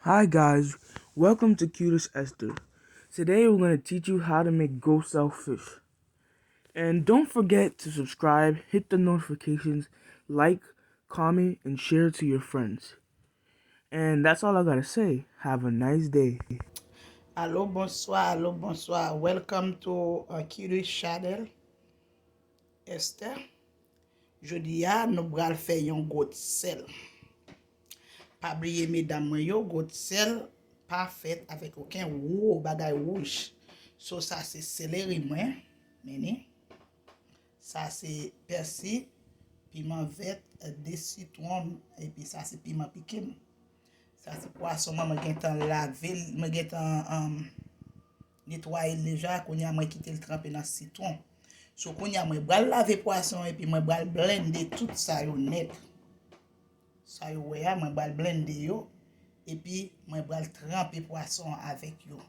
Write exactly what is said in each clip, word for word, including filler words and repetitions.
Hi guys, welcome to Cutest Esther. Today we're going to teach you how to make goat cell fish. And don't forget to subscribe, hit the notifications, like, comment, and share to your friends. And that's all I gotta say. Have a nice day. Alo, bonswa, alo, bonswa. Welcome to uh, Cutest Channel. Esther. Jodi a, nou pral fè yon goat cell. Pa bliye medam mwen yo, goat cell pa fèt avèk okenn wo bagay wouj. So sa se seleri mwen, men ni. Sa se pèsi, piman vèt, de sitwon, epi sa se piman pike m. Sa se pwason mwen, mwen gentan lave l, mwen gentan um, netwaye l deja. Kounye a mwen kite l tranpe nan sitwon. So kounye a mwen pral lave pwason epi mwen pral blende tout sa yo nèt. Sa yo wè a, mwen pral blende yo. Epi mwen pral tranpe pwason an avèk yo.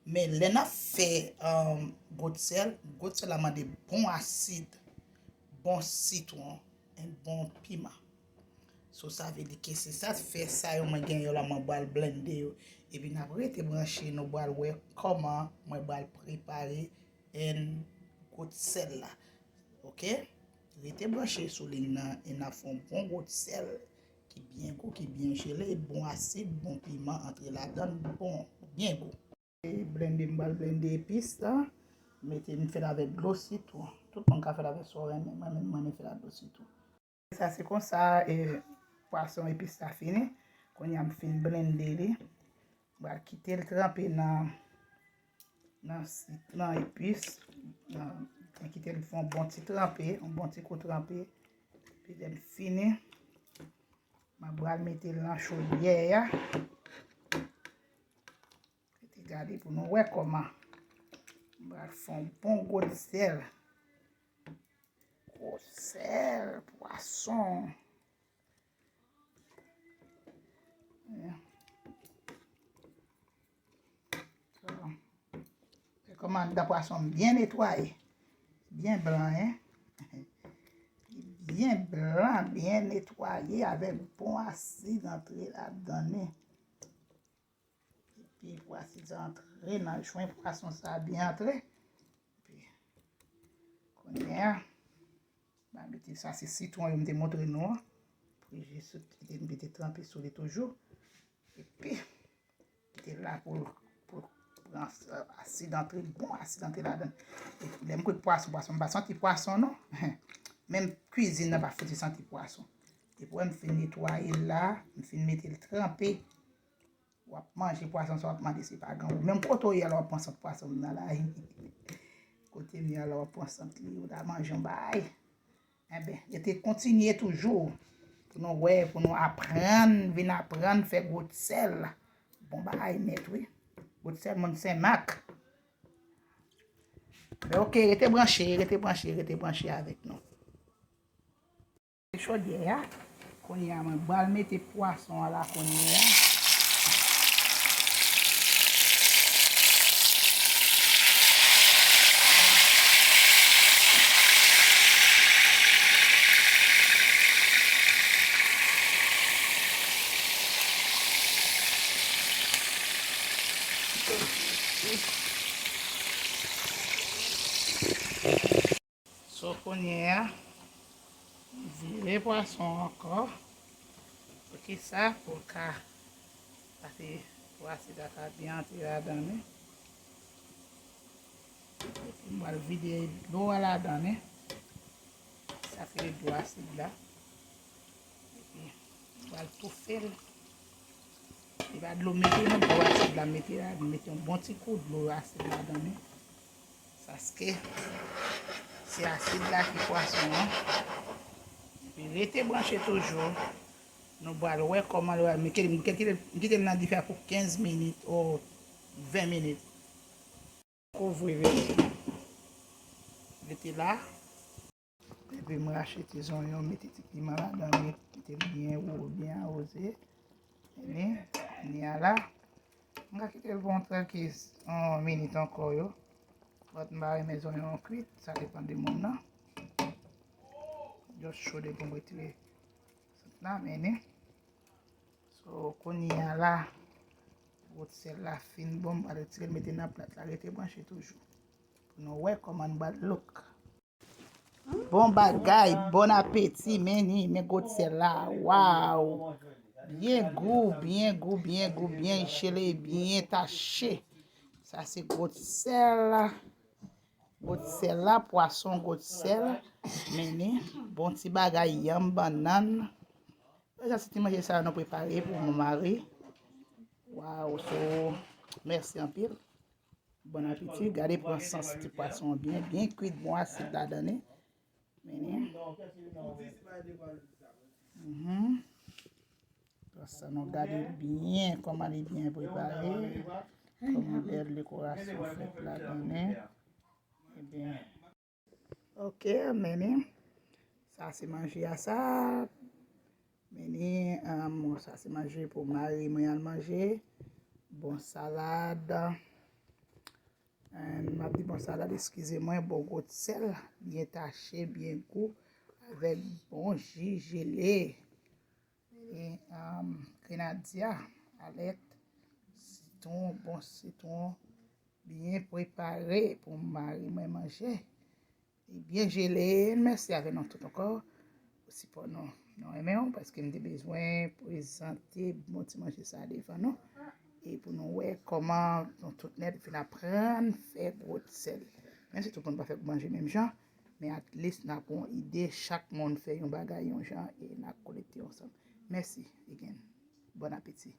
Men lè n ap fè um, goat cell, goat cell la mande bon asid, bon sitwon, and bon piman. So sa vle di ke se sa fè sa yo mwen gen yo la mwen pral blende yo. Epi n ap rete branche, nou pral wè kòman mwen pral prepare and goat cell la. Oke? Rete branche sou liy nan e n ap fè yon bon goat cell ki byen gou, ki byen jele, bon asid, bon piman antre ladan l, bon, byen gou. Blende, m pral blende epis la. Mete, m fè l avèk dlo sitwon. Tout moun ka fè l avèk sa w renmen. Mwen menm, mwen renmen fè l ak dlo sitwon. Sa se konsa e pwason epis la fini. Kounye a m fin blende li. M pral kite l tranpe nan nan sit nan epis. Nan, mwen kite l fè yon bon ti tranpe, yon bon ti kou tranpe. Epi lè m fini, mwen pral mete l nan chodyè a. Rete gade pou nou wè kòman. Mwen pral fè yon bon goat cell. Goat cell, pwason. Kòman dan pwason m byen netwaye. Byen blan, en. Byen blan, byen netwaye avèk bon asid antre ladan li. Epi pou asid sa antre nan jwen pwason sa byen antre. Epi kounye a, m a mete sa se sitwon yo m te montre nou an. Pou jis kite m mete tranpe sou li toujou. Epi kite l la pou l pou l pran asid antre, bon asid antre ladan. Epi lè m kwit pwason, pwason m pa santi pwason non. Menm kwizin nan pa fouti santi pwason. Epi wè m fin netwaye l la, m fin mete l tranpe. W ap manje pwason sa w ap mande se pa granmoun. Menm kote w ye a la w ap pran sant pwason m nan la. Kote m ye a la w ap pran sant li, ou ta manje yon bagay. Enben, rete kontinye toujou pou nou wè, pou nou aprann, vin aprann fè goat cell. Bon bagay nèt wi. Goat cell moun Senmak. Men oke, rete branche, rete branche, rete branche avèk nou. Chodyè a. Kounye a mwen pral mete pwason an la kounye a. So kounye a, m vire pwason an ankò. Poukisa? Pou l ka pase, pou asid la ka byen antre ladan li. Epi m pral vide dlo a ladan li. Sa se dlo asid la. Epi m pral toufe l. Se pa dlo mete non, dlo asid la mete la, mete yon bon ti kou dlo asid ladan li. Paske se asid la ki pwason an. Epi rete branche toujou. Nou pral wè kòman l pral. M kite l nan dife a pou kenz minit ou ven minit. Kouvri rete. Rete la. Epi m rache ti zonyon, mete ti piman ladan, m kite l byen wo, byen awoze. Ebyen, kounye a la, m ka kite l pou yon trant, kenz, yon minit ankò yo. But m pa renmen zonyon an kwit, sa depann de moun nan. Just chode pou m retire sant la, men ni. So, kounye a la, Gwo sèl la fin bon, m pral retire l mete nan plat la, rete branche toujou. Pou nou wè kòman l pral look. Bon bagay, bon apeti, men ni, men gwo sèl la, waw. Byen gou, byen gou, byen gou, byen chele, byen tache. Sa se gwo sèl la. Gwo sèl la, pwason gwo sèl. Men ni, bon ti bagay, yanm, bannann. Sa se ti manje sa nou prepare pou mon mari. Waw, so, mèsi anpil. Bon apeti. Gade pran sans ti pwason an byen, byen kwit, bon asid ladan li. Men ni. Mhm. Apre sa, nou gade byen kòman li byen prepare. Kòman bèl dekorasyon fèt ladan li. Ebyen, ok, men ni. Sa se manje a sa. Men ni, um, sa se manje pou mari mwen al manje. Bon salad. And m ap di bon salad, eskize mwen, bon gwo sèl, byen tache, byen gou, avèk bon ji jele. E, um, grenadya, alèt, sitwon, bon sitwon, byen prepare pou mari mwen manje. Li byen jele. Mèsi avè nou tout ankò pou sipò nou. Nou renmen w paske m te bezwen prezante bon ti manje sa devan nou. E pou nou wè kòman nou tout nèt vin aprann fè gwo sèl. Menm si tout moun pa fè manje menm jan, men at least n ap yon ide, chak moun fè yon bagay yon jan e n ap konekte ansanm. Mèsi again. Bon apeti.